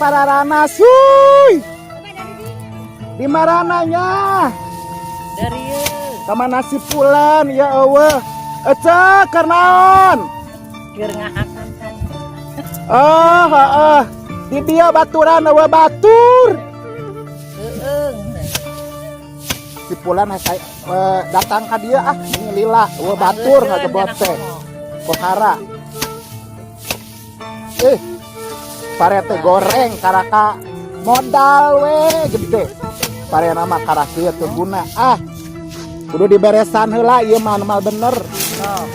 Pararana suy. Di marananya? Dari ieu. Kamana si Pulan ya eueuh. Ece keur naon? Keur ngahakan kan. Oh, heeh. Di dieu baturan eueuh batur. Heueung. Si Pulan datang ka dieu ah, ini lila eueuh batur ngagebot teh. Kohara. Eh, parete goreng karaka modal we gede. Parena mah karak ieu teu guna ah. Kudu diberesan heula ieu mah anu mal bener. Oh.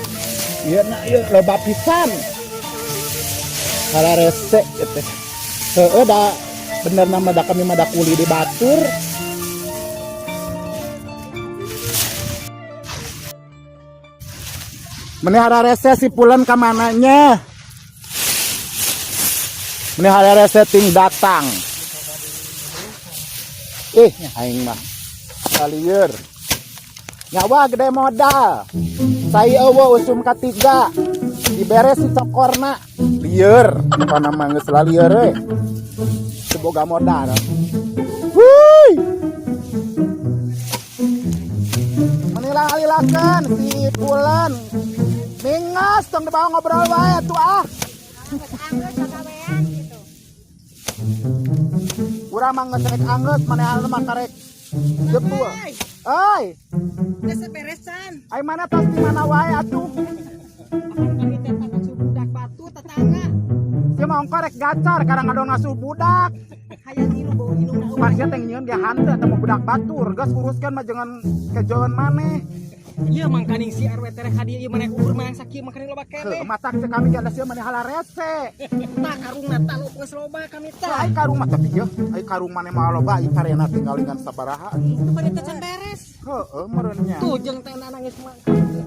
Ieu na ieu loba pisan. Hararese ieu teh. Heueuh da bener nama da kami mah da kuli di batur. Meni hararese si Pulan ka mananya? Meni hararese ting datang. Ih, aing mah kalieur. Nyawa gede modal. Saya eueuh usum katiga. Dibere si cokorna. Lieur, pokona mah geus lalieur we. Teu boga modal. Wuih. Meni alilakeun si Pulan. Mingas tong dibawa ngobrol wae atuh ah. Anggeus pagawean gitu. Urang mah geus rek anggeus manehna mah karek jebul. Oi, Geus beresan. ai mana tos di mana wae atuh? Kami teh ngasuh budak batu tetangga. Sia mah ongko rek gacar karang ngadon ngasuh budak. Hayang ngilu bau indungna eueuh. Pan sia teh nyieun ge hanteu eta mah budak batur. Geus uruskeun mah jangan kejoan maneh. Ieu mangkaning si RW teh ka dieu ieu maneh ukur maneh sakieu mangkaning loba Heuh, keneh. matak cek kami ge ada sia maneh halarese. Tah karungna tah lo geus loba kami tah. Ai karung mah tapi ieu, ai karung maneh mah loba ai parena tinggal dengan sabaraha. Itu pada teh can beres. Heueuh meureun nya. Tuh jeung teh nangis mah.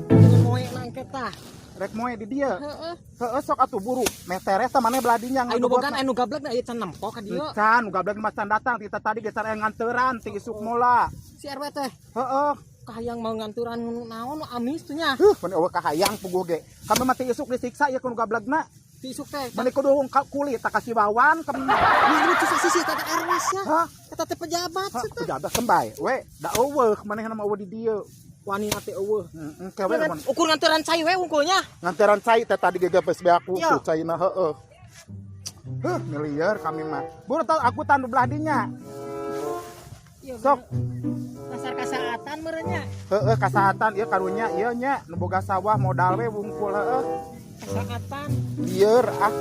Jeung moe nangke tah. Rek moe di dieu. Heeh. Heueuh sok atuh buru. Meh teres tah maneh belah dinya Anu bogan anu gablek na ieu can nempo ka dieu. Can, nu gablek mah can datang ti tadi geus aya nganteran ti isuk mola. Si RW teh Heeh. kahayang mau nganturan naon amis tuh nya. Huh, mun eueuh kahayang puguh ge. Kami mah ti isuk disiksa ieu ku nu gablegna. Ti isuk teh. Meni kudu kulit tak kasih wawan ke Ih, lucu sisi teh RW nya. Hah? Eta teh pejabat Hah, sia teh. pejabat kembay. We, da eueuh manehna mah eueuh di dieu. Wani teh eueuh. Heeh, kewe mun Ukur nganturan cai we unggulnya. nganteran cai teh tadi ge geus beaku Iya. tuh caina heueuh. Huh, miliar kami mah. Buru tau aku tandu belah dinya. Iya, Sok. Dasar kasaatan meureun nya. Heueuh kasaatan ieu karunya ieu nya nu boga sawah modal we wungkul heueuh. Kasaatan. Lieur ah.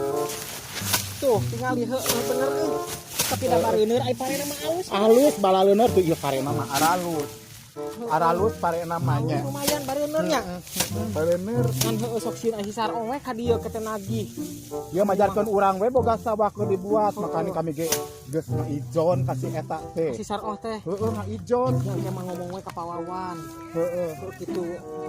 Tuh, tinggal di heueuh bener euy. Tapi da bareuneur ai parena mah alus. Alus balaleuneur tuh ieu parena mah aralus. Aralus parena mah nya. Lumayan bareuneur nya. Bareuneur. Ngan heueuh sok sieun hisar owe ka dieu ke teh nagih. Ieu majarkeun urang we boga sawah keur dibuat, makanya kami ge geus ngaijon ka si eta teh. Sisar oh teh. Heueuh ngaijon. Yang emang ngomong we ka pawawan. Heueuh. Heueuh kitu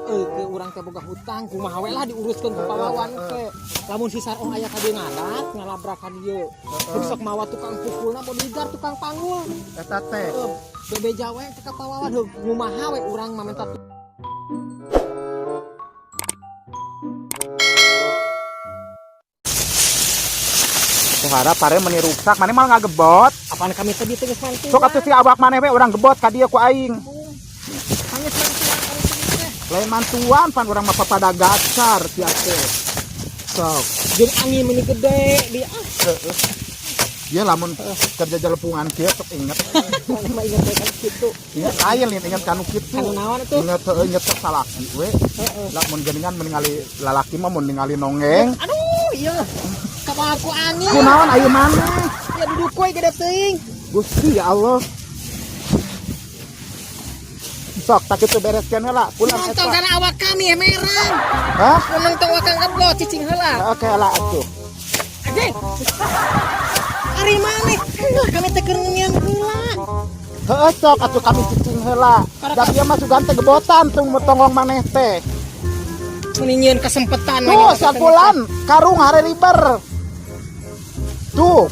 euy ke urang teh boga hutang kumaha we lah diuruskeun ku pawawan teh. Lamun sisar oh aya ka dieu ngadat ngalabrak ka dieu. Terus sok mawa tukang pukulna bodyguard tukang panggul. Eta teh. Heueuh, bebeja we teh ka pawawan heuh ngumaha we urang mah minta Kuhara pare meni ruksak, maneh mah ngagebot. Apaan kami teh dieu teh geus mantuan. Sok atuh si awak maneh we urang gebot ka dieu ku aing. Sanggeus mantuan kami teh. Lain mantuan pan urang mah papada gacar sia teh. Sok. Jeung angin meni gede di ah. Heueuh. Ieu lamun kerja jalepungan kieu sok inget. Maneh mah inget we kan kitu. Inget lain lain inget kanu kitu. Kanu naon atuh? Inget heueuh inget sok salaki we. Heeh. Lamun geuningan mun ningali lalaki mah mun ningali nongeng. Aduh, iya. Kapal aku angin. Kunaon ayeuna maneh? Ya duduk we gede teuing. Gusti ya Allah. Sok tak kitu bereskeun heula pulang Nonton eta. karena awak kami merang. Hah? Nonton awak kang geblok cicing heula. Oke lah atuh. Anjing. Ari maneh? Heula kami teh keur ngeungeun heula. Heeh sok atuh kami cicing heula. Da ieu mah sugan teh gebotan tung tongong maneh teh. Meni nyieun kesempatan Tuh sakulan karung hare riber. Tuh.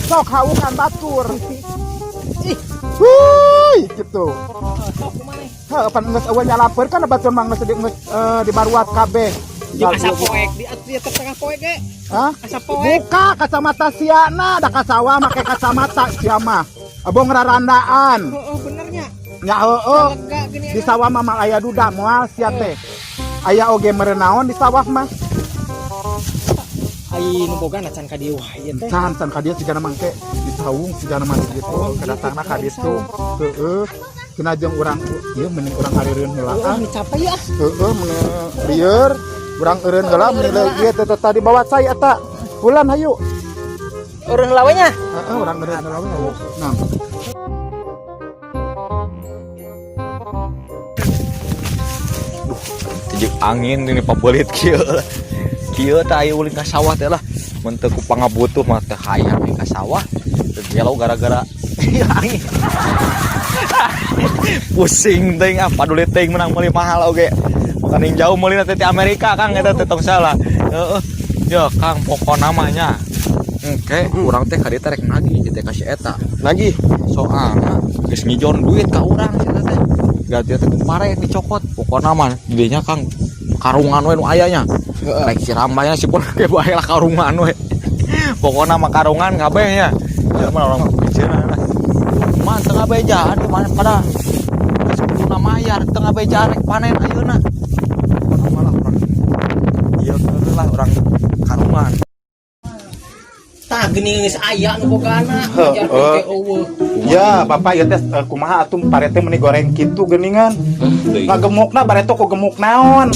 Sok haukan batur. Ih, Wuih gitu. Sok kumaha? Heuh pan geus eueuh nyalapeurkeun batur mah geus di geus dibaruat kabeh. Jeung asa poek di atuh teh tengah poek ge. Hah? Asa poek. Buka kacamata siana, da ka sawah make kacamata sia mah. Abong rarandaan. Heeh, benernya. Nya heueuh. Lega gini. Di sawah mah mal aya duda moal sia teh. Aya oge meureun naon di sawah mah. Ai nu boga can ka dieu wae ieu teh. Can can ka dieu sigana mangke di saung sigana mah gitu, kedatangna ka ditu. Heeh. Cenah jeung urang ieu mending urang areureun heula Heeh, ah. nu capek ya. Heeh, meni lieur. Urang eureun heula meni ieu teh tadi bawa cai eta. Bulan hayu. Eureun heula we nya. Heeh, urang eureun heula we hayu. Nah. Tejek angin ini pabelit kieu. Kieu teh aya ulin ka sawah teh lah. Mun teu ku pangabutuh mah teu hayang we ka sawah. Teu gelo gara-gara angin. Pusing teuing ah, paduli teuing menang meuli mahal oge. Makaning jauh meuli teh ti Amerika Kang eta teh tong salah. Heeh. Ya Kang pokona mah nya. Engke urang teh ka dieu teh rek nagih teh ka si eta. Nagih. Soalna geus ngijon duit ka urang si eta teh. Ganti teh ku pare dicokot. Pokona mah didinya Kang karungan we nu aya nya. Rek si rambanya si pun ge bae lah karungan we. Pokona mah karungan kabeh nya. Ya mah orang piceuna lah. Mah tengah bejaan di mana pada geus kuduna mayar tengah bejaan rek panen ayeuna. Pokona mah lah urang ieu keun lah urang karungan. Tah geuning geus aya nu bogana, Heeh. ajar teh eueuh. Ya, Bapak ieu teh kumaha atuh parete meuni goreng kitu geuningan. Ngagemukna bareto ku gemuk naon?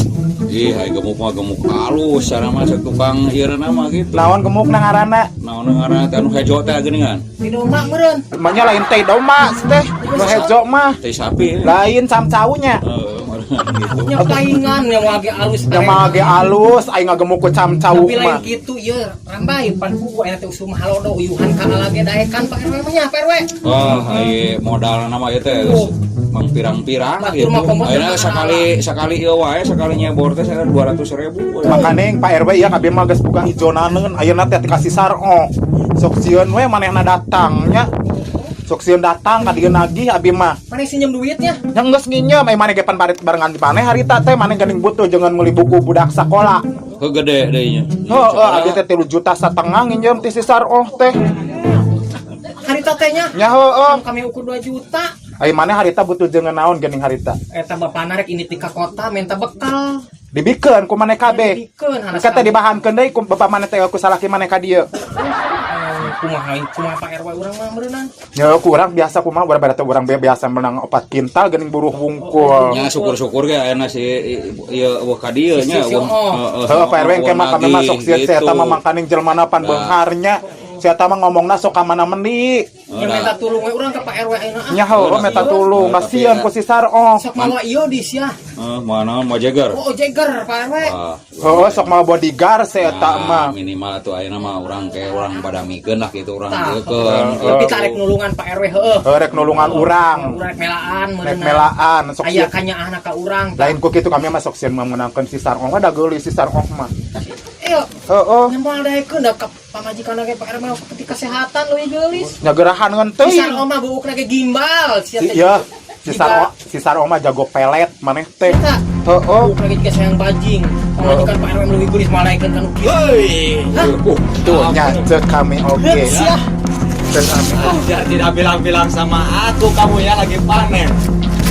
Ih, ai gemuk mah gemuk halus, cara mah cek tukang ieu mah gitu. Naon gemukna ngaranna? Naon ngaranna teh anu hejo teh geuningan. Di domba meureun. Manya lain teh domba teh, nu hejo mah. Teh sapi. Lain camcaunya. Heeh, gitu. Nya paingan nya moal ge alus. Yang mah ge alus, aing ngagemuk ku camcau Tapi lain mah. kitu ieu rambai pan kuku aya teh usum halodo uyuhan ka lage daekan Pak RW mah nya Pak RW. Wah, ai modal nama ieu teh geus mang pirang-pirang Batur gitu. mah komot Ayeuna teh sakali sakali ieu wae, sakali nyebor teh saya 200.000. Makaning Pak RW ya kabeh mah geus boga ijonaneun, ayeuna teh dikasih saro. Sok sieun we manehna datang nya. Sok sieun datang ka dieu nagih abi mah. Maneh sinjem duitnya? Nya geus nginjem ai maneh ge pan baret barengan di maneh harita teh maneh geuning butuh jangan meuli buku budak sakola. Heuh gede deui nya. Heeh, abi teh 3,5 juta nginjem ti si Saro teh. Harita teh nya. Nya heueuh. Kami ukur 2 juta. Ai maneh harita butuh jeung naon geuning harita. Eta bapana rek ini ti ka kota minta bekal. Dibikeun ku maneh kabeh. Dibikeun hanas. Kata dibahankeun deui ku bapak maneh teh ku salaki maneh ka dieu. Kumaha kumaha Pak RW urang mah meureunnan. Ya ku urang biasa kumaha urang berarti urang biasa menang 4 kintal geuning buruh wungkul. Nya syukur-syukur ge ayeuna si ieu eueuh ka dieu nya. Si- si- oh. Heuh Pak RW engke mah kami masuk sieun si eta mah mangkaning jelmana pan beungharnya. Si eta mah ngomongna sok ka mana mendi. Nya minta tulung we urang ka Pak RW ayeuna ah. Nya heueuh meta tulung kasihan ku si Saro. Sok mawa ieu di sia. Heeh, mana mau jeger. Oh, jeger Pak RW. Ah, Heueuh sok mawa bodyguard si eta mah. Minimal atuh ayeuna mah urang ke urang badamikeun lah gitu urang Tah. deukeun. Tapi tarik nulungan Pak RW heueuh. Heueuh rek nulungan urang. Urang rek melaan Rek meureunna. melaan sok Aya sieun. kanyaahna ka urang. Lain ku kitu kami mah sok sieun meunangkeun si Saro mah da geulis si Saro mah. Ayo, Heueuh. nya moal daekeun da ka pamajikan ge Pak RW mah seperti kesehatan leuwih geulis. Nya gerahan ngan Si teuing. Saro mah buukna ge gimbal sia teh. Iya, si Saro si Saro mah jago pelet maneh teh. Eta. Heueuh. Buukna ge jiga sayang bajing. Pamajikan Pak RW leuwih geulis moal daekeun ka nu kieu. Hah? Tuh nya ceuk kami oge. Heut sia. Ceuk kami. Biar tidak bilang-bilang sama aku kamu ya lagi panen.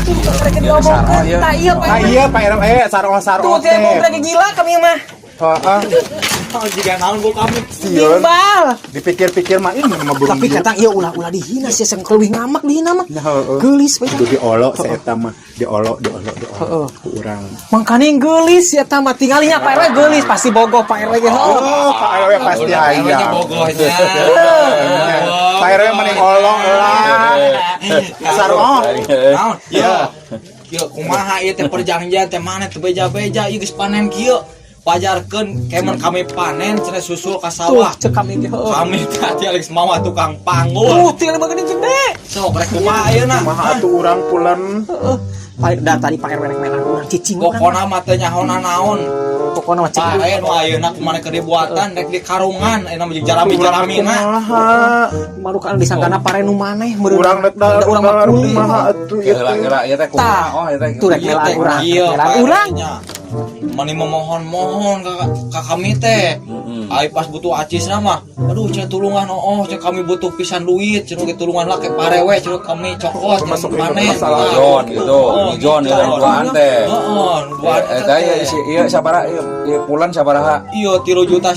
Tuh mereka diomongkeun. Tah iya Pak Ah RW. iya Pak RW Saro Saro Tuh teh. teh buukna ge gila kami mah. Heeh. Oh, jika naon bu kami. Sieun. Gimbal. Dipikir-pikir mah ini mah burung. Tapi kata iya ulah-ulah dihina sih yang keleuwih ngamak dihina mah. Nya heueuh. Geulis we. Kudu diolok si eta mah, diolok diolok diolok ku urang. Mangkaning geulis ya eta mah tingalinya Pak RW geulis pasti bogoh Pak RW ge. Oh, Pak RW pasti aya. Bogohnya. Pak RW mending olok lah. Saro. Naon? Ya. Kieu kumaha ieu teh perjanjian teh maneh teu beja-beja ieu geus panen kieu. Wajarkeun kemen kami panen cenah susul ka Tuh sawah. cek kami ge heueuh. Kami tadi Alex mawa tukang panggul. Tuh tinggal bageuning gede. Sok rek kumaha ayeuna? Kumaha atuh urang pulen. Heeh. Paling da tadi Pak RW rek melang urang cicing urang. Pokona mah teh nyahona naon. Pokona mah cek. Pak nu ayeuna kumaha keur dibuatan rek di karungan ayeuna mah jeung jarami-jaramina. Kumaha? Marukan disangkana pare nu maneh meureun. Urang rek da Da urang mah kuli. kumaha atuh ieu teh. Geura-geura ieu teh kumaha? Oh, ieu teh. Tuh rek melaan urang. Iya, Rek melaan Pak urang. RW-nya. Mani memohon-mohon ka kami teh. Ai pas butuh acisna mah, aduh cenah tulungan, oh cenah kami butuh pisan duit, cenah ge tulungan lah ke pare we cenah kami cokot cenah Termasuk panen. masalah John gitu, John ya duaan teh. Heeh, duaan Eh, eta eh, teh. si ieu sabaraha ieu ieu pulan sabaraha? Iya, 3,5 juta.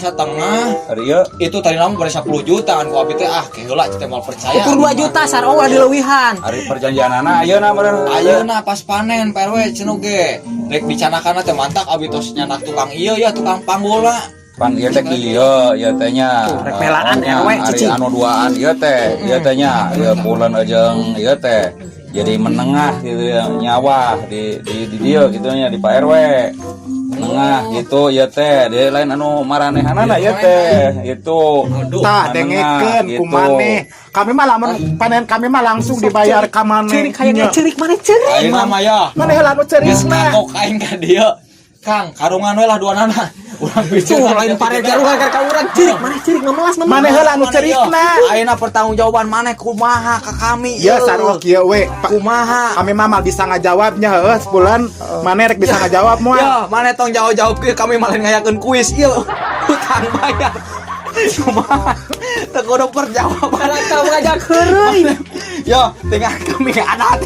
Ari ieu Itu tadi nama pada 10 juta kan ku abi teh, ah keheula teh moal percaya. Ukur 2 juta sarong ulah dileuwihan. Ari perjanjianana ayeuna meureun. Ayeuna pas panen Pak RW cenah ge. Rek dicanakanna teh mantak abi tos nyanak tukang ieu ya, tukang panggulna. Pan ieu teh kieu ieu teh nya. Rek melaan Oh, nya, RW, ari cicing. anu duaan ieu teh, ieu teh nya, ieu pulan jeung ieu teh. Jadi menengah gitu ya, nyawa di dieu gitu nya di Pak RW. Menengah gitu ieu teh, dia lain anu maranehanana ieu teh, itu. Tah Menengah, dengekeun gitu. ku maneh. Kami mah lamun panen kami mah langsung dibayar ka maneh. Ceurik hayangna ceurik mana ceurik. Ayeuna mah ya. Maneh heula nu Geus ceurikna. kagok aing ka dieu. Kang, karungan we lah dua nana. Urang Tuh lain pare karungan ka urang ceurik mana ceurik memelas memelas. Maneh heula nu ceurikna. Ayeuna pertanggungjawaban maneh kumaha ka kami? Ya sarua kieu we. Kumaha? Kami mah mal bisa ngajawabnya heuh sebulan maneh rek bisa ngajawab moal. Ya, mana tong jawab-jawab ke kami malah ngayakeun kuis ieu. Hutang bayar. Kumaha? Teu kudu perjawaban. Kamu ngajak heureuy. Yo, tinggal kami adat.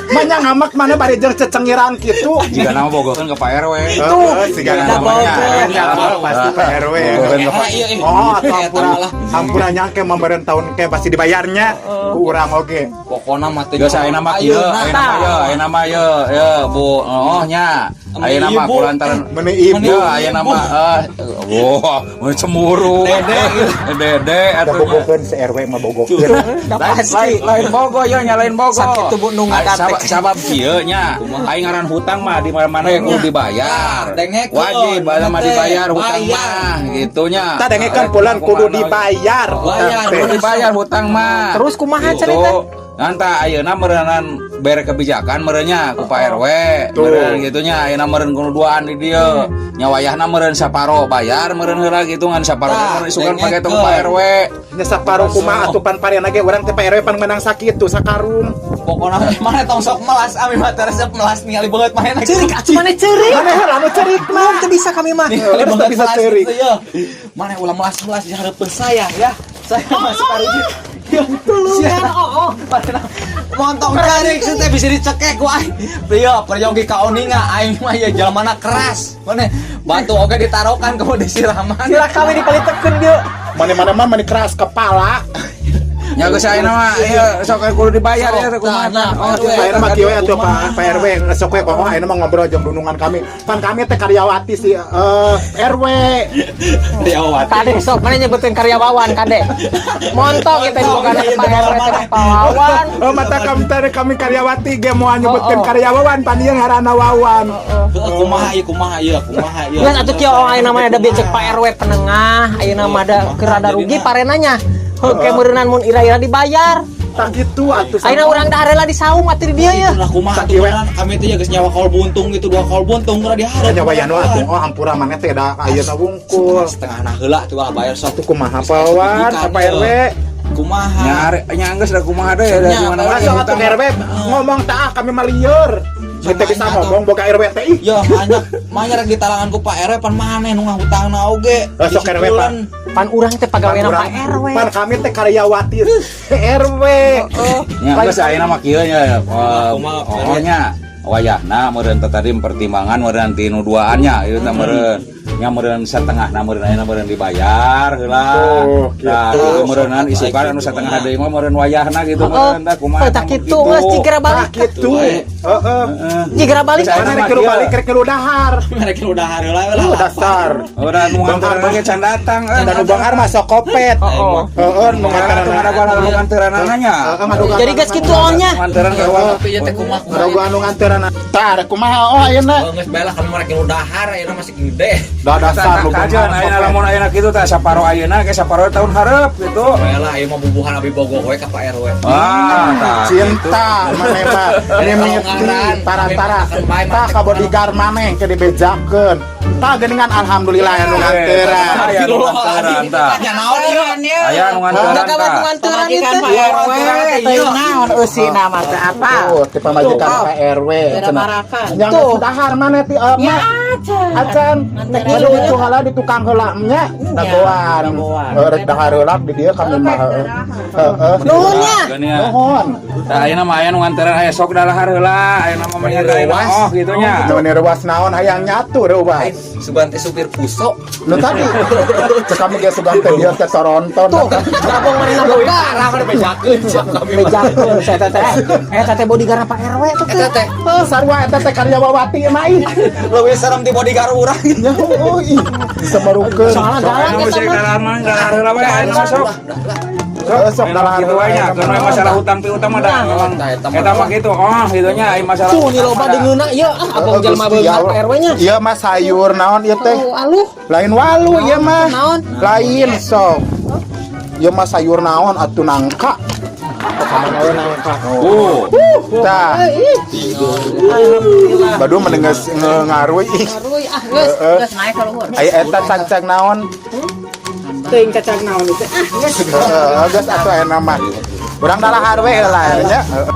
Manya ngamak mana bari jeung cecengiran kitu. Jika nama bogohkeun ke Pak RW. Tuh, siga Udah namanya. bogoh. Ya, pasti Pak RW. Bogohkeun ke Pak Iya, iya. Oh, atau ampura, Eta lah. ampura nyangke memberen tahun ke pasti dibayarnya ku urang oge. Pokona mah teh Geus ayeuna mah kieu, ayeuna mah ye, ayeuna mah ye, ye Bu, oh nya. Ayeuna mah kulantaran Meni ibu. Ya, ayeuna mah wah, mun cemburu. Dede, dede atuh. Bogokeun si RW mah bogokeun. Lain lain lain bogo ya, nya lain bogo. Sakitu Bu nu Ay, ngadatek. Sabab kieu nya. Aing ngaran hutang mah di mana-mana ya kudu dibayar. Dengekeun. Wajib pada mah dibayar hutang Bayar. mah gitu nya. Tah dengekeun pulan kudu dibayar. Bayar, Teh. Kudu dibayar hutang mah. Terus kumaha Gitu. cerita? Nanta ayeuna meureunan bere kebijakan meureunnya ku Pak RW, Tuh. meureun gitu nya ayeuna meureun kudu duaan di dieu. Nya wayahna meureun saparo bayar meureun heula gitu ngan saparo Tah, meureun isukan pake tong Pak RW. Nya saparo kumaha atuh pan parena ge urang teh Pak RW pan menang sakitu sakarung. Pokona mana tong sok melas ami mah teh resep melas ningali beungeut manehna. Ceurik atuh mana ceurik. Maneh heula anu ceurikna. Belum teu bisa kami mah. Ningali Terus beungeut bisa melas ceurik. gitu, ya. Mana ulah melas-melas di hadapan saya ya. Saya masuk aruji. Tulungan oh oh. Montong ceurik sih teh bisa dicekek ku aing. Iya, peryogi ka oninga aing mah ya jalmana keras. Mana batu oge ditarokan ke disiraman. Sila kami dipalitekeun dieu. Mana-mana mah mani keras kepala. Nya geus ayeuna mah ieu sok kudu dibayar ya kumaha. Tah, Oh, RW. Pak RW mah kieu atuh Pak Pak RW sok we oh ayeuna mah ngobrol jeung dunungan kami. Pan kami teh karyawati si RW. Karyawati. Kade sok mana nyebutin karyawan kade. Montok kita bukan Pak RW teh pawawan. Oh mata kami teh kami karyawati ge moal nyebutkeun Oh, oh. karyawan pan ieu ngaranna Wawan. Heuh, kumaha ieu kumaha ieu kumaha ieu. Geus atuh kieu oh ayeuna mah ada becek Pak RW penengah, ayeuna mah ada keur rada rugi parenanya. Heuh ke meureunnan mun ira-ira dibayar. Tak gitu atuh. Ayeuna urang dah rela disaung atuh di dieu ya. Lah kumaha Sakieu tuh we. beneran, kami teh ya geus nyawa kaul buntung gitu dua kaul buntung geura dihareup. Nya wayahna atuh oh ampura maneh teh da ayeuna wungkul. Setengah nah heula tuh lah bayar sok. Atuh kumaha Pawan apa RW? Kumaha? Nya are nya geus da kumaha deui da Nya, di mana-mana Langsung atuh hutang. RW ngomong tah ah, kami mah lieur. Kita bisa ngomong boga RW teh ih. Ya banyak banyak rek ditalangan ku Pak RW pan maneh nu ngahutangna oge. Eh, sok RW Pak. Pan urang teh pegawena Pan Pak urang- RW. Pan kami teh karyawati RW. Nya geus ayeuna mah kieu nya. Kumaha, Oh nya wayahna meureun teh tadi pertimbangan meureun ti nu duaannya ieu teh meureun nya meureun satengahna meureun ayeuna meureun dibayar heula. Tuh, Nah, gitu. itu meureunan isukan anu satengah deui mah meureun wayahna gitu meureun tah kumaha. Oh, tak kitu geus jigera Tah balik. kitu. Heeh. Jigera balik. Geus Mana rek kilu balik rek kilu dahar. Mereka udah heula lah. Uh, dasar. Udah nu nganteran ge can datang eh. Dan nu beunghar mah sok kopet. Oh. Heeh, nu Nganteran nganteran. nu nganteranana nya. Heeh, ngadugan. Jadi geus kitu nya. Nganteran ka uang. Tapi ya teh kumaha kumaha. Ngadugan nu nganteran. Tah rek kumaha oh ayeuna. Oh, geus bae lah kami mereka udah dahar ayeuna masih gede. Dah dasar nu Kajian beunghar ayeuna kopet. lamun ayeuna kitu tah saparo ayeuna ke saparo tahun hareup gitu. Bae lah ieu mah bubuhan abi bogoh we ka Pak RW. Ah, tah. Cinta maneh mah mimiti tarantara tah ka bodyguard maneh ke dibejakeun. Tah, geuningan, alhamdulillah anu nganteran. Aya nu nganteran tah. Ya naon ieu? Aya nu nganteran Udah kabar tah. nganteran itu. Pak RW, teh naon eusina mah teh apa? Tuh, ti pamajikan Pak RW Beda cenah. marakan. Yang dahar mana ti emak? Acan. Acan, aduh, itu heula di tukang heula nya, dagoan. Heuh, rek dahar heula di dieu kami mah heueuh. Heeh. Nuhun nya. Geuningan. Nuhun. Tah, ayeuna mah aya nu nganteran, aya sok dalahar heula, ayeuna mah mah ayeuna oh gitu nya. Nu reuwas naon, hayang nyatu reuwas. Sugan teh supir puso. Nu tadi cek kami ge sugan teh dieu teh toronton. Tuh, gabung mana boga. Arah mana bejakeun sia kami mah. Bejakeun saya teh. Eh, teh bodyguard Pak RW tuh teh. Eta teh Sarua eta teh karyawawati mah ih. leuwih serem ti bodyguard urang. Nya heueuh ih. Disemerukeun. Soalnya galak Ayeuna eta mah mah. dalahar mah dalahar heula we ayeuna mah sok. Heeh, sok dalahar Gitu heula we nya, eta keun we mah. masalah hutang piutang mah dah memang Tah, eta mah. eta mah gitu. Oh, gitu nya ai masalah. Tuh, ni loba deungeunna ieu ah, abang jelema beunghar Pak RW nya. Iya mah sayur naon ieu teh? Oh, aluh. Lain walu ieu mah. Naon? Lain sok. Ieu mah sayur naon atuh, nangka. Nangka. Tah, Eh, ih. Badu mendengar ngaruy ih. Ngaruy ah geus. Heeh. Geus naik ka luhur. Aya eta cangcang naon? Teuing cacang naon itu. Ah, geus. Heeh, geus atuh aya mah. Urang dalahar we heula nya. Heeh.